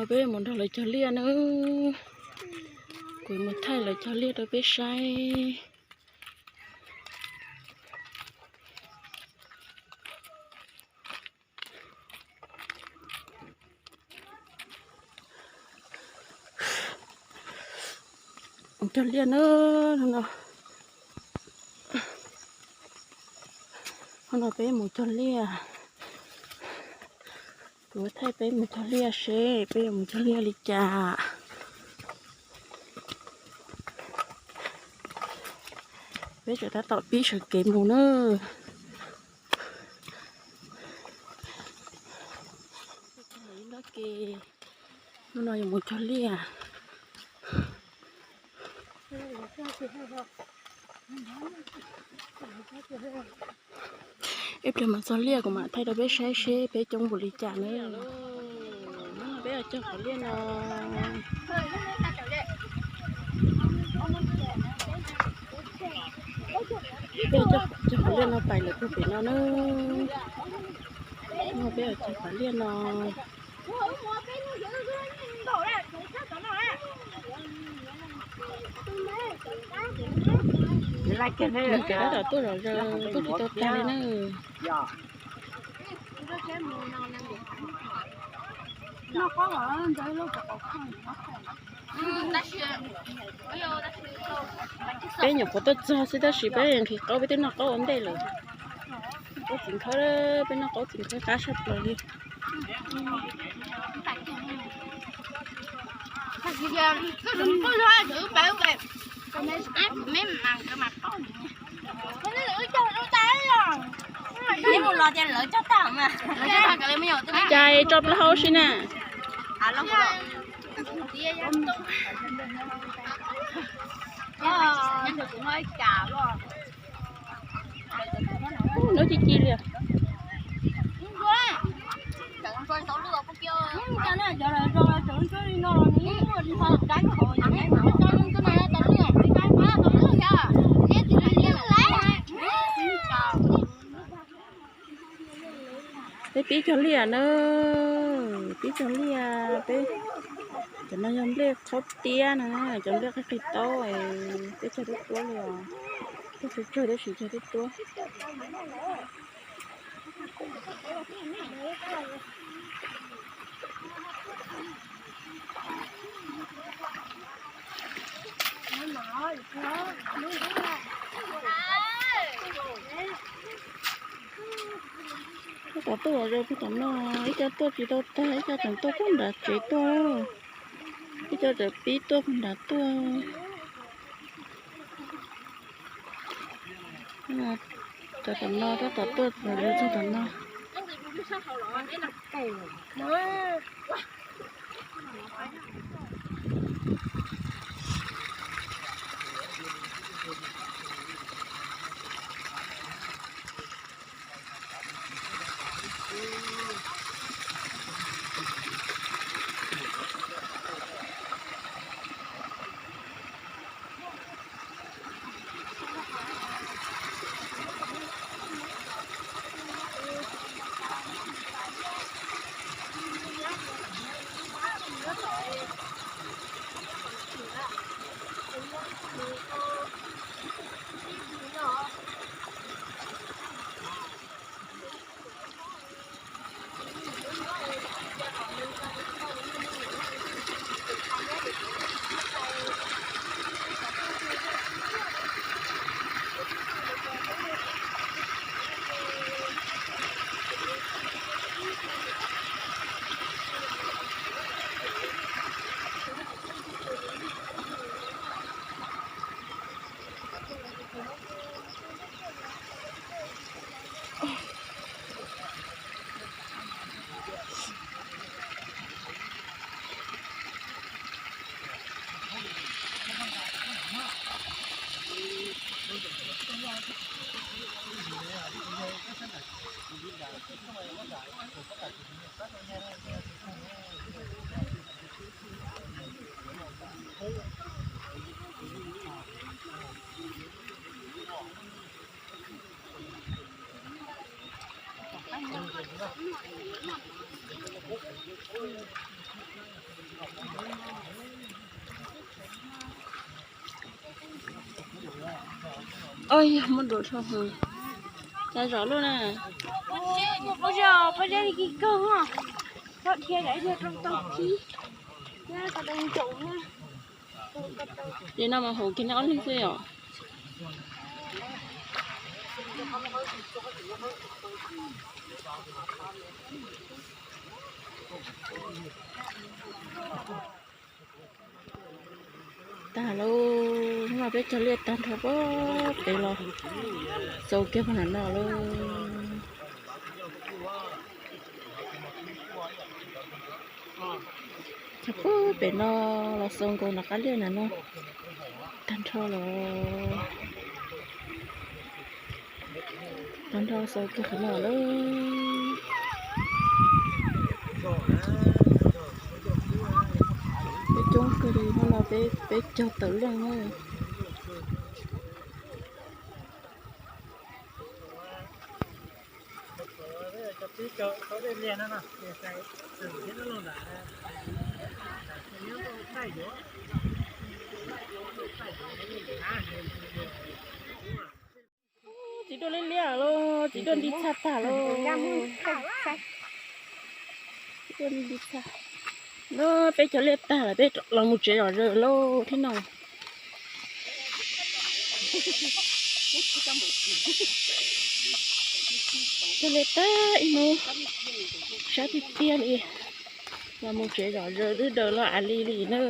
Peb mus nrog lawv cog liaj na. Kuv mus thaij lawv cog liaj rau peb saib. Cog liaj na, hnub no peb mus cog liaj. Kuv thaij peb mus cog liaj seb peb yuav mus cog liaj li cas. Peb tseem tab tom pib sawv kev mus na. Hnub no yuav mus cog liaj. Ib pliag mas txog liaj kuv mam thaij rau peb saib seb peb coob npaum li cas na. Hnub no peb cog qhov liaj no. Peb cog qhov liaj no pais lawm puag pem no na. Hnub no peb cog qhov liaj no. Lawv cov tab tom tuaj zom zaws tuaj tsis tau tag li na. Peb nyuam qhuav tuaj txog xwb tab sis peb nqhis qaub, peb twb noj qaub ua ntej lawm. Qaub txiv nkhawb, peb noj qaub txiv nkhawb qab sab plaws li. Cais tso plaub hau sib na. Hnub ci ci li. Peb pib cog liaj na, pib cog liaj peb. Cov no yog nplej qhaub tiab na, cov nplej qig qig taub, peb cog twb tuab li os. Peb tsawg tsawg tab sis cog twb tuab. Puag tom tuaj zos puag tom no, ib co tuaj tsis tau tag, ib co tseem tuaj puag nram tsev tuaj, ib co tseem pib tuaj puag nram tuaj. Cov tom no tab tom tuaj, los yog txog tom no. Oj, yog muaj nruas dhau hwv. Cas zom luaj na. Pob zeb, pob zeb li kig kawg os. Txhob dhia, zom ib pliag rau tau khib. Li no mas haum kiag nej ob leeg xwb yom. Tag lauj, hnub no peb cog liaj tag nrho pem pem los xau kiag pem no lauj. Cog pem no los xau nkaus nram qab liaj na no. Tag nrho los, tag nrho xau kiag qhov no lawm. Peb coob kawg li, hnub no peb, peb cog tawm leej na. Txiv duaj liab liab lauj, txiv duaj nti txhaj tag lauj. Txiv duaj nti txhaj. No peb cog liaj tag lawm, peb los mus tsev zom zaws lauj thiab no. Cog liaj tag ib hnub sab tiag tiag li, los mus tsev zom zaws dwb daws los av li li na.